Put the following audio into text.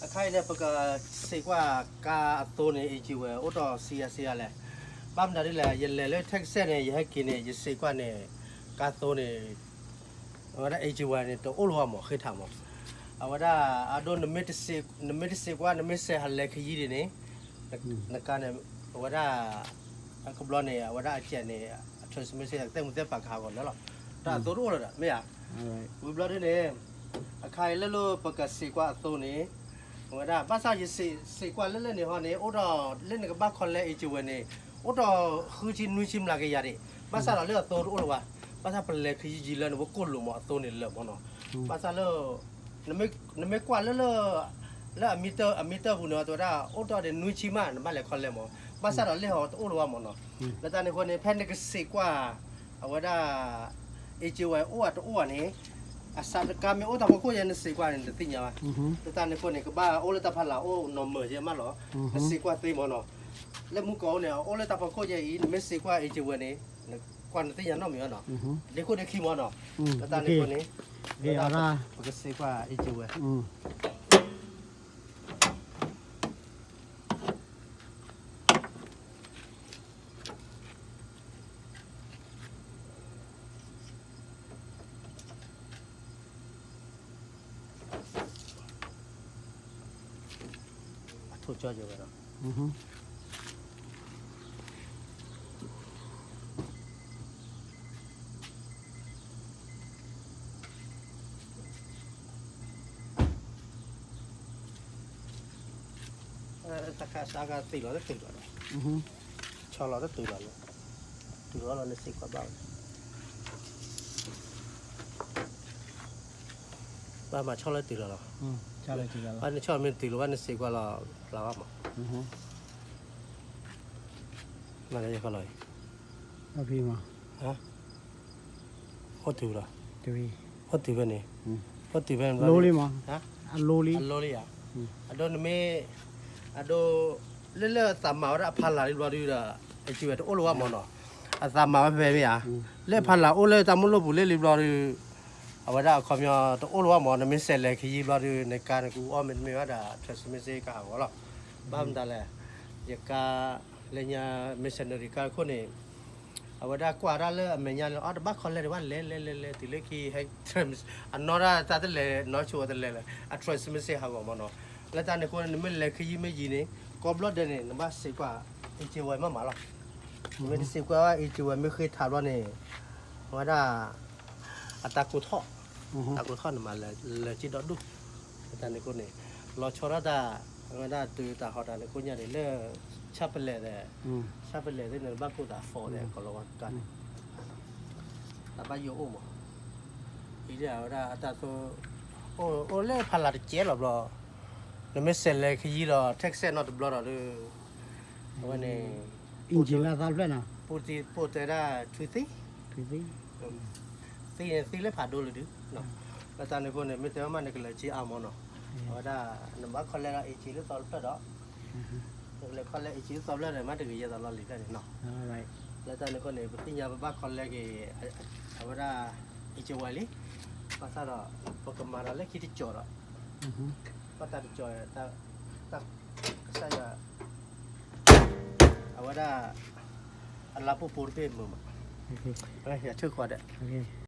အခါအံၤန့ၣ် ပကစံးကွၢ်ကါအသိန့ၣ် အ့ၣ်ကၠံဝဲ အိၣ်တ့ၢ်ဆံးအါဆံးအါလဲၣ်. ဘၣ်မနုၤဒ်လဲၣ် ယလဲၤလၢ Texas န့ၣ် ယဟဲက့ၤန့ၣ် ယစံးကွၢ်န့ၣ် ကါသိန့ၣ် အဝဲဒၣ် အ့ၣ်ကၠံဝဲန့ၣ် တအိၣ်လၢၤဘၣ်မး ဃ့ထီၣ်မး. အဝဲဒၣ် အဒိ နမ့ၢ်တစံးကွၢ် နမ့ၢ်စဲးဟးလဲၤခယံဒ်န့ၣ် နကါန့ၣ် အဝဲဒၣ် အကဘျီန့ၣ် အဝဲဒၣ်အစဲးန့ၣ် အ transmission သဲမုၢ်သဲပၢ်ကဟးဂီၤလၢာ်လီၤ. တၢ်အသိတအိၣ်လၢၤဒီး မ့ၢ်ဧါ. ဝံၤဘျီဒ်န့ၣ် အခါအံၤလၢလၢပကစံးကွၢ်အသိန့ၣ် အဝဲဒၣ် ဘၣ်ဆၣ်ယစံးကွၢ်လၢလၢန့ၣ်ဟီန့ၣ် အိၣ်ဒီးလၢနကဘၣ် collect အ့ၣ်ကၠံဝဲန့ၣ် အိၣ်ဒီးဃုဆံနွံဆံမျးကယၤဒံး ဘၣ်ဆၣ်ဒီးလၢအသိတအိၣ်လၢၤဘၣ်. ဘၣ်ဆၣ်ပလဲၤခယံယံၤလၢနဝဲကိၢ်လိာ်မးအသိန့ၣ်လၢာ်မးနီၤ. ဘၣ်ဆၣ်လၢ နမ့ၢ်ကွၢ်လၢလၢ လၢအမံတၢ် အမံတၢ်ပူၤန့ၣ် အဝဲဒၣ် အိၣ်ဒီးနွံဆံမး နဘၣ်လဲၤ collect မး. ဘၣ်ဆၣ်ဒီးလၢဟီတအိၣ်လၢၤဘၣ်မးနီၤ. လၢတၢ်န့ၣ်အဃိန့ၣ် ဖဲနကစံးကွၢ် အဝဲဒၣ် အ့ၣ်ကၠံဝဲအိၣ်အတအိၣ်ဧါန့ၣ် အစးတကါမ့ၢ်အိၣ်တၢ်ဖီခိၣ်ယဲ နစံးကွၢ်န့ၣ် နတသ့ၣ်ညါဘၣ်. လၢတၢ်န့ၣ်အဃိန့ၣ် ကဘၣ်အိၣ်လၢတၢ်ဖီလာ်အိၣ်နီၢ်မၢၢ်ယဲမးလီၤ. နစံးကွၢ်သ့မးနီၤ. လၢမူကီၢ်အိၣ်န့ၣ် အအိၣ်လၢတၢ်ဖီခိၣ်ယဲအံၤ နမ့ၢ်စံးကွၢ်အ့ၣ်ကၠံဝဲန့ၣ် နကွၢ်နသ့ၣ်ညါနီတမံၤဘၣ်နီၤ. ဒ့ခိၣ်ဒ့ခံမးနီၤ. လၢတၢ်န့ၣ်အဃိန့ၣ် ပကစံးကွၢ်အ့ၣ်ကၠံဝဲ အထိၣ်ကၠီယဲဝဲဒီး တၢ်ခါစါကသ့ၣ်လီၤတသ့ၣ်လီၤဒီး ဆီလီၤတသ့ၣ်လီၤလီၤ တုၤလီၤလီၤ နစံးကွၢ်ဘၣ်ဝဲ ဘၣ်မၤဆီလီၤတသ့ၣ်လီၤလီၤ ဘၣ်နဆီမ့ၢ်တတုၤလီၤဘၣ် နစံးကွၢ်လီၤ ဖျါဘၣ်မး မၤလၢယခီလီၤအံၤ အိၣ်တုၤလီၤ အိၣ်တုၤဖဲန့ၣ် အိၣ်တုၤဖဲန့ၣ် အလိလံဧါ အဒိနမ့ၢ် အဒိ လၢလၢအသးမၤဝဲဒၣ်အဖီလာ်လံဘျီဒုဒီး အ့ၣ်ကၠံဝဲတအိၣ်လၢၤဘၣ်မးနီၤ အသးမၤဝဲဖဲဖဲမ့ၢ်ဧါ လၢဖီလာ်အိၣ်လၢတၢ်မုၢ်လိၣ်ပူၤလၢလံဘျီဒု အဝဲဒၣ်အခီပညီတအိၣ်လၢၤဘၣ်မး နမ့ၢ်စဲးလဲၤခယံဘျီဒု နကါနကအိၣ်မ့တမ့ၢ်ဘၣ်ဒီး transmission ကဟးဂီၤလီၤ ဘၣ်မတၤလဲၣ် ယကါ လၢညါ missionary ကါခိၣ်န့ၣ် အဝဲဒၣ်ကွၢ်ဒၣ်လၢအမဲာ်ညါလၢ အတဘၣ် collect ဒံးဘၣ်လဲၤလဲၤလဲၤလဲၤ တုၤလၢခံဟဲ အနီၢ်ဒၣ်တၢ်တလဲၤ နီၢ်ဆိအတလဲၤလဲၤ အ transmission ဟးဂီၤမးနီၤ လၢတၢ်န့ၣ်အဃိန့ၣ် နမ့ၢ်လဲၤခယံမ့ၢ်ယံၤန့ၣ် ကိးဘျီဒဲးန့ၣ် နဘၣ်စံးကွၢ် အ့ၣ်ကၠံဝဲ မ့ၢ်မၤလီၤ နမ့ၢ်တစံးကွၢ်ဘၣ် အ့ၣ်ကၠံဝဲ မ့ၢ်ဃ့ထးဘျီန့ၣ် အဝဲဒၣ် အတၢ်ကိးထီၣ် တၢ်ကိးထီၣ်န့ၣ်မး လၢာ်က့ဒီဒူၣ် လၢတၢ်န့ၣ်အဃိန့ၣ် လီၤဆီဒၣ်တၢ် အဝဲဒၣ်တုၤတၢ်ဟီၣ်တၢ်န့ၣ် ကိညါန့ၣ်လၢ ဆၣ်ပလဲၣ်ဒီး ဆၣ်ပလဲၣ်သ့ၣ်န့ၣ် ဘၣ်ကိၢ်သး phone ဒီး ကီၤလၤဝါကါန့ၣ် တၢ်ဘၣ်ယိၣ်အိၣ်မး အံၤဒ်အဝဲဒၣ်အတၢ်သိ အိၣ်လၢဖီလာ်တကဲလီၤဘျီ နမ့ၢ်စဲးလဲၤခယံဒီး tax နီတဘျီဒီး အဝဲန့ၣ် engine လၢသးဖျၢၣ်နီၤ ပူတံ ပူတဲဒၣ် ထွံသံ သံန့ၣ်သံလၢဖးဒိၣ်လၢဒု လၢတၢ်န့ၣ်အဃိန့ၣ် မ့ၢ်တဲဝဲမးန့ၣ် ကလၢာ်က့အါမးနီၤ အဝဲဒၣ် နဘၣ် collect ဒီး engine လၢသီတဖျၢၣ်ဒီး နကလဲၤ collect engine လၢသီတဖျၢၣ်ဒီး မ့ၢ်တဂ့ၤယဲၢ်သီလီၢ်လံၤဖျၢၣ်န့ၣ်နီၤ လၢတၢ်န့ၣ်အဃိန့ၣ် ပသ့ၣ်ညါပဘၣ် collect က့ၤ အဝဲဒၣ် engine ဝဲလံ ဘၣ်ဆၣ်ဒီး ပကမၤဒီးလၢခံတကၠီၤဒီး ဘၣ်တၢ်တကၠီၤ တၢ်ကစၢ်ယွၤ အဝဲဒၣ် အလါပူၤပူၤတဘ့ၣ်မုာ်မး ယဆၢခွါဒီး